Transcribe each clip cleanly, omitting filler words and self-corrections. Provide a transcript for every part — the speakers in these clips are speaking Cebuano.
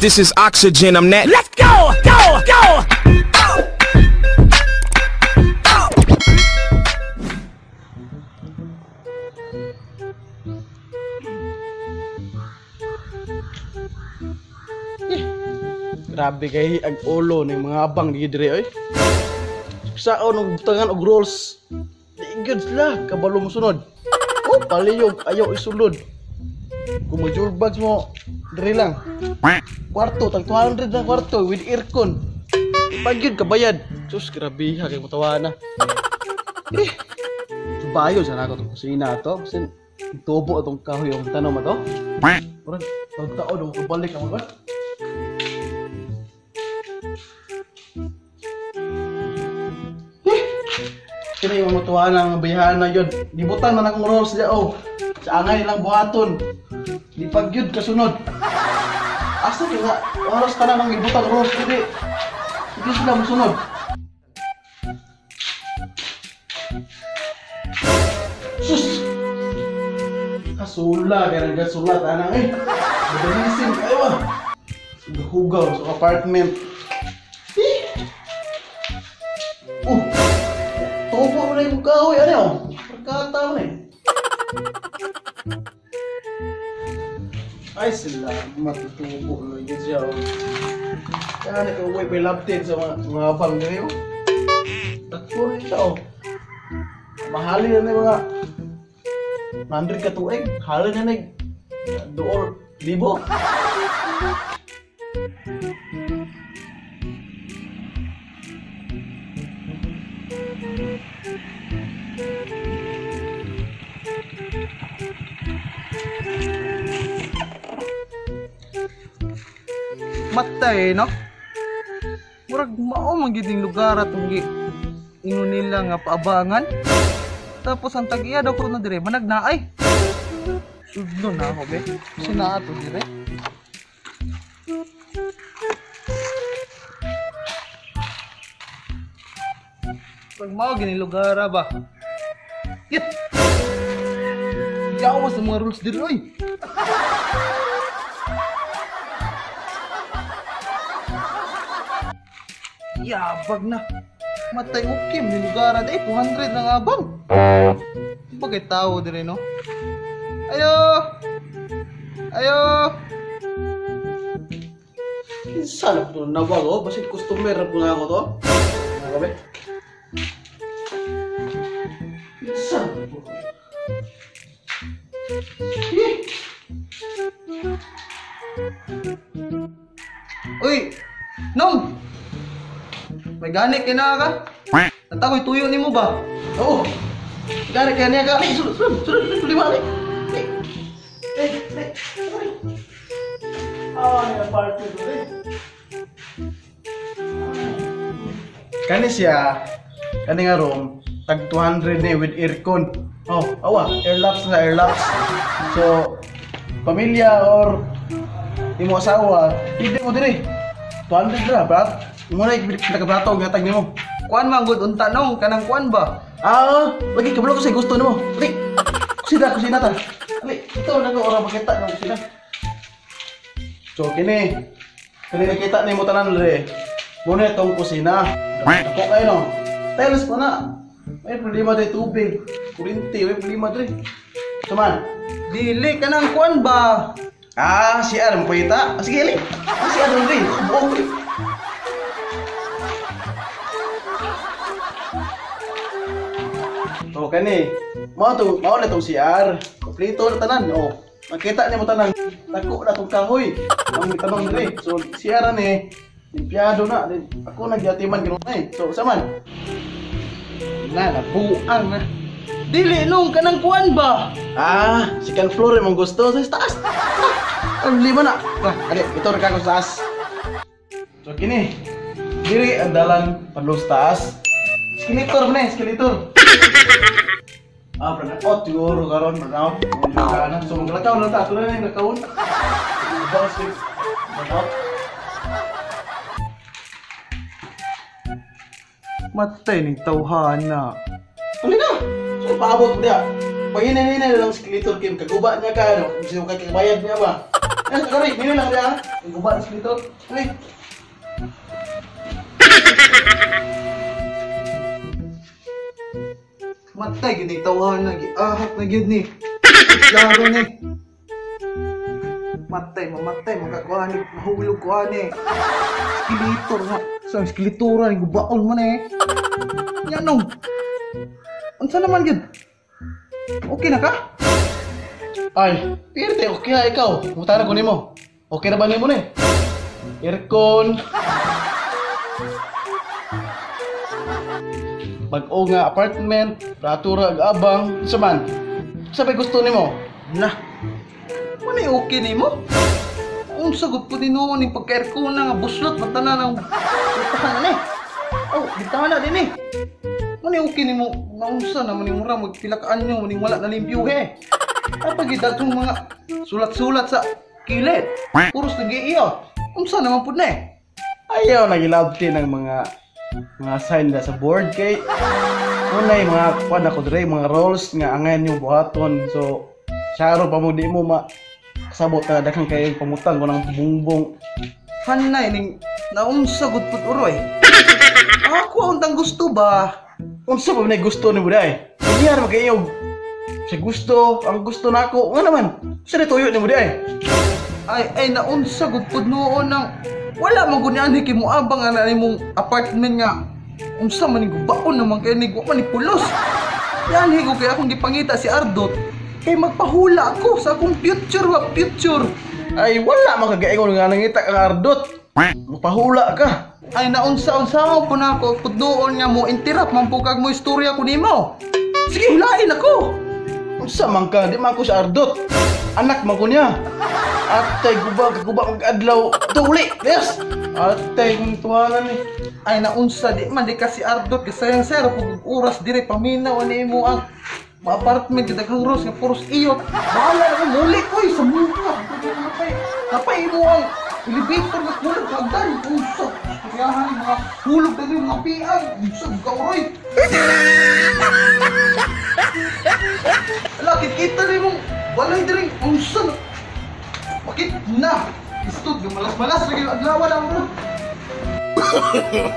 This is oxygen. I'm that. Let's go! Go! Go! Grabe kay ang ulo ng mga abang di dire oy. Saon og butangan og rolls. Di gyud sila kabalo mo sunod. Oh, paliyog ayaw isulod. Kung mo mo dire lang. Kwarto tag 200 na kwarto with aircon. Ipagyud kabayad. Sus, grabe ha kay mutawa na. Eh. Subayo sa nako tong kusina to. Sin tubo atong kahoy ang tanom ato. Murag taon og kabalik ang mga. Kini yung matuwa ng bayhana yun. Gibutan man akong rolls niya, oh. Sa angay lang buhaton. Di pagyud kasunod. Asa kay nga oras ka na nang gibutan rolls dili. Hindi sila musunod. Sus! Kasula, kaya nagkasula tanang eh. Madalisin kayo ah. Hugaw sa apartment. Eh! Oh! Tubo mo na yung kahoy, ano? Pagkata mo na eh. Ay, salamat. Tubo na yun siya. Kaya nag-uwi pa yung laptop sa mga abang nila yun. Takbo na siya, oh. Mahalin na yung mga 100 ka tuig. Halin na na dool, libo. Matay, no? Murag mao man gyud ning lugar atong gi ingon nila nga paabangan. Tapos ang tag-iya daw kuno dire managnaay. Sudlo na ako be. Sina ato dire. Pag mao gini lugar ba. Yit. Yawa sa mga rules dire oy. Yabag na. Matay ukim ni lugar at 200 na nga bang. Bakit tao dire no? Ayo. Ayo. Kinsa na po nawag oh, basit customer na po na ako to. Ano ba? Kinsa na po. Eh! Uy, Nong! May gani kay na ka? Natakoy tuyo nimo ba? Oo. Gani kay niya ka. Sulod, sulod, sulod, lima ni. Eh, eh, ah, ni apartment ko eh. Kani siya, kani nga room, tag 200 ni with aircon. Oh, awa, airlocks na airlocks. So, pamilya or imo asawa, pwede mo dire. 200 ra, brat. Imo na pinakabrato ang hatag nimo. Kuan man gud unta nong kanang kuan ba? Ah, lagi kabalo ko sa gusto nimo. Dali. Kusina, kusina ta. Dali, ito na ko ora makita ng kusina. So kini. Kini nakita nimo tanan dire. Mo na itong kusina. Dako kayo no. Tiles pa na. May problema diri tubig, kuryente, may problema diri. Suman. Dili kanang kuan ba? Ah, si Adam pahita. Sige, ali. Ah, si Adam diri. Buok diri. So kani, mao to, mao na tong CR. Kompleto na tanan. Oh, makita nimo tanan. Dako na tong kahoy. Ang tanong diri. So CR ni limpiado na. Ako nagyatiman kanunay. So saman. Na nabuang na. Dili nung kanang kuan ba? Ah, second floor imong gusto sa taas. Ah, ang lima na. Ah, ali, ito ra ka sa taas. So kini, diri ang dalan padulong sa taas. Skeletor man eh, skeletor. Ah, burn out siguro karon, burn out. So maglakaw na ta, ato na yung lakawon. Burn out. Matay ning tawhana. Uli na. So paabot dia. Pag-inay-inay lang skeletor kim kaguba niya ka ano, sino ka kabayad niya ba? Eh, sorry, nini lang diha. Guba na dito. Ay. Matay gid ni tawhan na giahak na gyud ni. Klaro ni. Matay, mamatay makakuha ni, mahulog ko ani. Skeletor nga. Sa skeletora ni gubaon man eh. Yan nong. Unsa naman gyud? Okay na ka? Ay, pirte okay ha ikaw. Mutana ko nimo. Okay na ba nimo ni? Aircon. Bag-o nga apartment, ratura ag abang, unsa man? Unsa bay gusto nimo? Na. Manay okay nimo? Unsa gud pud noon ning pagka-aircon na nga buslot mata na ng bitahan na ni. Oh, bitahan na din eh. Manay okay nimo nga unsa naman ning mura magpila ka anyo maning wala na limpyo he. Apag datong mga sulat-sulat sa kilid. Puros nag-iiyo. Unsa naman pud na eh. Ayaw nagilabti ng mga sign na sa board kay unay mga kuan ako dre mga roles nga angayan yung buhaton, so syaro pa mo di mo ma kasabot na daghang kay pamutang ko ng bungbong. Hanay ning naunsa gud pud uroy. Ako untang gusto ba? Unsa pa man gusto ni buday? Diyan man kayo sa gusto, ang gusto nako nga naman. Sa tuyo ni buday. Ay naunsa gud pud noon nang wala man gud niani kay moabang ana nimong apartment nga unsa man ning gubaon naman kay ni wa man ni pulos. Yan higo kay akong gipangita si Ardot kay magpahula ako sa akong future wa future. Ay wala man kagaingon nga nangita kang Ardot. Magpahula ka. Ay naunsa-unsa po na ako pud noon nga mo interrupt man pud kag mo istorya ko nimo. Sige hulain ako. Unsa man ka, di man ko si Ardot. Anak man ko niya. Atay guba kaguba mag adlaw. Tuli. Yes. Atay kung tuwanan ni. Ay naunsa di man di ka si Ardot kasayang sir pug oras dire paminaw ani mo ang mga apartment daghang rooms nga puros iyot. Bahala na ko muli koy sa muka. Napay mo ang elevator nga hulog hagdan. Unsa istoryahan mga hulog dali mga piang. Unsa gauroy. Ala kita ni mong walay diri unsa. Bakit na? Istud nga malas-malas lagi adlaw lang bro.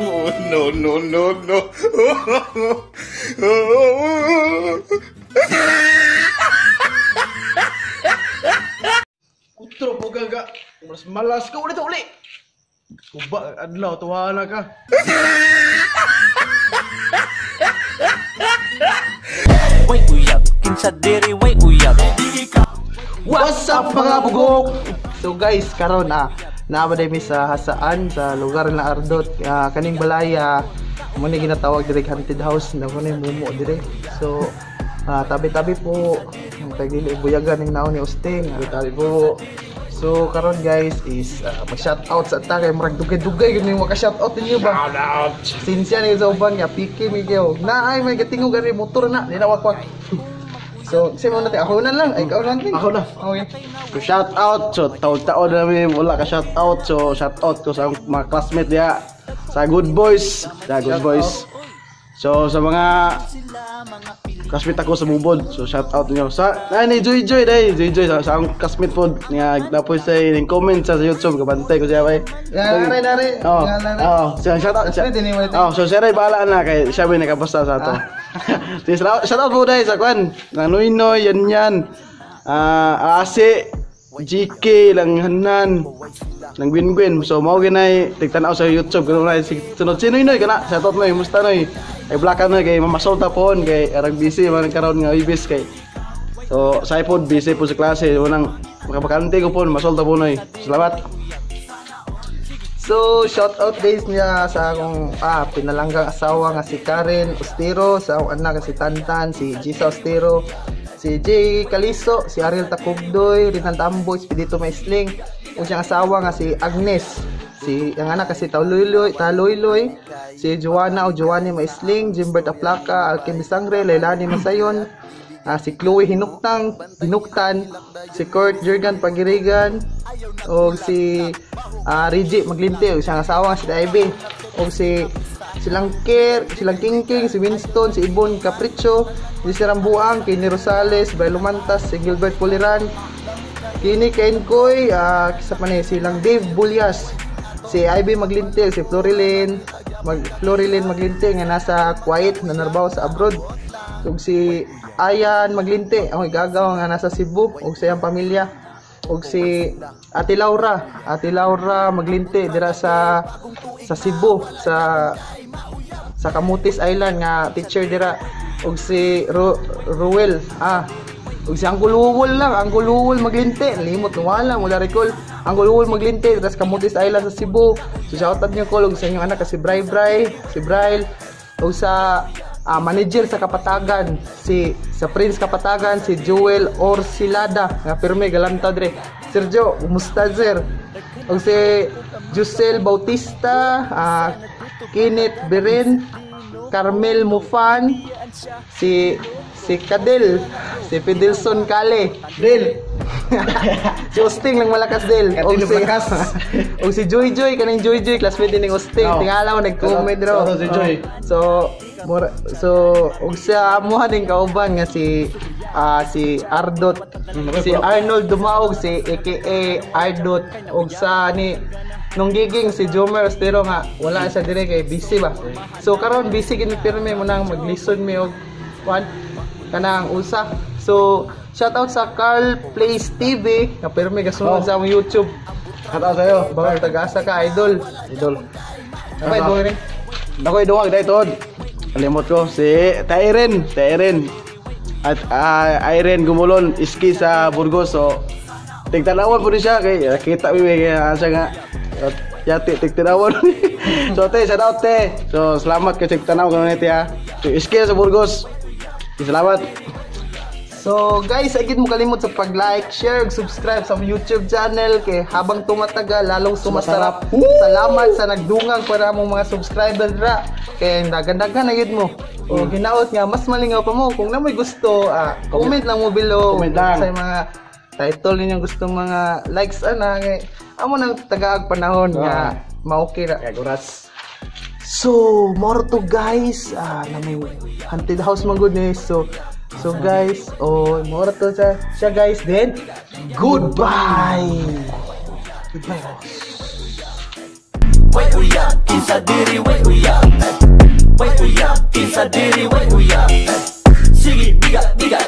Oh, no, no, no, no. Kutro po gaga. Malas-malas ka ulit uli. Kuba adlaw tuwa na ka. Way uyab, kinsa diri way uyab. What's up mga bugok? So guys, karon naa ba mi sa Jasaan sa lugar na Ardot, kaning balaya mo ni ginatawag diri haunted house na mo ni mumo dire. So tabi-tabi po ang tagdili buyagan ning naon ni Usting, tabi po. So karon guys is mag-shout out sa ta kay murag dugay-dugay gud maka shout out ninyo ba. Shout out. Sinsya ni sa uban nga piki mi kayo. Naay may gatingog gani motor na di na wakwak. So, sino natin? Ako na lang. Ay, ikaw lang din. Ako na. Okay. So, shout out. So, taon-taon na namin wala ka shout out. So, shout out ko sa mga classmate diha. Sa Good Boys. Sa Good Shout Boys. So, sa mga classmate ako sa Mubod. So, shout out niyo. Sa, ay, ni Joy Joy, day. Joy Joy. Sa akong classmate po. Nga, napoy sa yung comment sa YouTube. Kabantay ko siya, bay. Nare, nare. Oo. Oo. So, shout out. Classmate, ini mo Oh, so, siya rin, bahala na. Kay siya may nakabasta sa ato. Shout out po dahil sa kwan. Nang Noy, yan yan. Ase, GK, Langhanan, nang Gwin Gwin. So, mao ginay, tigtanaw sa YouTube. Ganun na, si sunod si Noy Noy, kana. Shout out Noy, musta Noy. Ay, black Noy, kay mamasolta po, kay arang busy, man karon nga ibis kay. So, sa iPod, busy po sa klase. Unang, makabakante ko po, masolta po Noy. Salamat. So, shout out days niya sa akong pinalanggang asawa nga si Karen Ostero, sa akong anak nga si Tantan, si Gisa Ostero, si Jay Caliso, si Ariel Takugdoy, Rinan Tamboy, si Pedito Maisling, ug siyang asawa nga si Agnes, si ang anak nga si Taloyloy, Taloyloy, si Joanna o Joanny Maisling, Jimbert Aplaca, Alkin Bisangre, Leilani Masayon, si Chloe Hinuktan, si Kurt Jurgen Pagirigan, o si Reggie Maglinte, o siyang asawa si Ivy, o si silang Ker, silang King King, si Winston, si Ibon Capricho, si Rambuang, Kenny Rosales, Bray Lumantas, si Gilbert Puliran, Kini Kenkoy, kisa pa ni silang Dave Bulyas, si Ivy Maglintil, si Florilyn, Florilyn Maglinte nga nasa Kuwait na narbaho sa abroad. Ug si Ayan Maglinte, ang igagaw nga nasa Cebu ug sa iyang pamilya. Ug si Ate Laura, Ate Laura Maglinte dira sa Cebu, sa Camotes Island nga teacher dira, ug si Ruel, ug si Uncle Uwol lang, Uncle Uwol Maglinte, limot wala mula recall. Uncle Uwol Maglinte dira sa Camotes Island sa Cebu. So shoutout niyo ko ug sa inyong anak si Bray Bray, si Braille, ug sa manager sa Kapatagan, si sa Prince Kapatagan, si Joel Orsilada nga pirmi galantaw dire. Sir Joe, kumusta, sir? Ug si Jusel Bautista, Kenneth Beren, Carmel Mufan, si Kadel, si Fidelson Kale, Del. Si Usting lang malakas del. Kadel Og si malakas. Og si Joy Joy, kaning Joy Joy, classmate din ning Usting. Oh. Tingala ko nag-comment ro. Shout out si Joy. Oh. So mura, so og sa amuha din kauban nga si Ardot, si Arnold Dumaog, si aka Ardot, og sa ni nung giging si Jomer Estero nga wala siya dire kay busy ba. So karon busy gini pirmi mo nang maglison mi og kwan kanang usa. So shout out sa Carl Plays TV nga pirmi gasunod sa among YouTube. Shout out sa'yo. Bawal tagasa ka, idol. Idol. Abay, idol rin. Nakoy duwag dahil tuod. Kalimot ko si Tyren, Tyren. At Irene Gumulon iski sa Burgos, so tigtanawan po ni siya kay kita mi kay siya nga yati tigtanawan. So te, shout out te. So salamat kay tigtanaw kanon te ha. So iski sa Burgos. Salamat. So guys, agad mo kalimot sa pag-like, share, ug subscribe sa among YouTube channel kay habang tumatagal lalong sumasarap. Sumasarap. Salamat sa nagdungang para among mga subscriber ra. Kay dagan-dagan na gyud mo. O ginaot nga mas malingaw pa mo kung namoy gusto, comment lang mo below Comment lang. sa mga title ninyong gusto, mga likes ana, kay amo nang tagaag panahon nga ma-okay ra. Kay oras. So, more to guys, na may haunted house man gud ni. So guys, oh, more to sa siya guys, then goodbye. Goodbye, boss. Way uyab, kinsa diri way uyab. Way uyab, kinsa diri way uyab. Sige, biga, biga.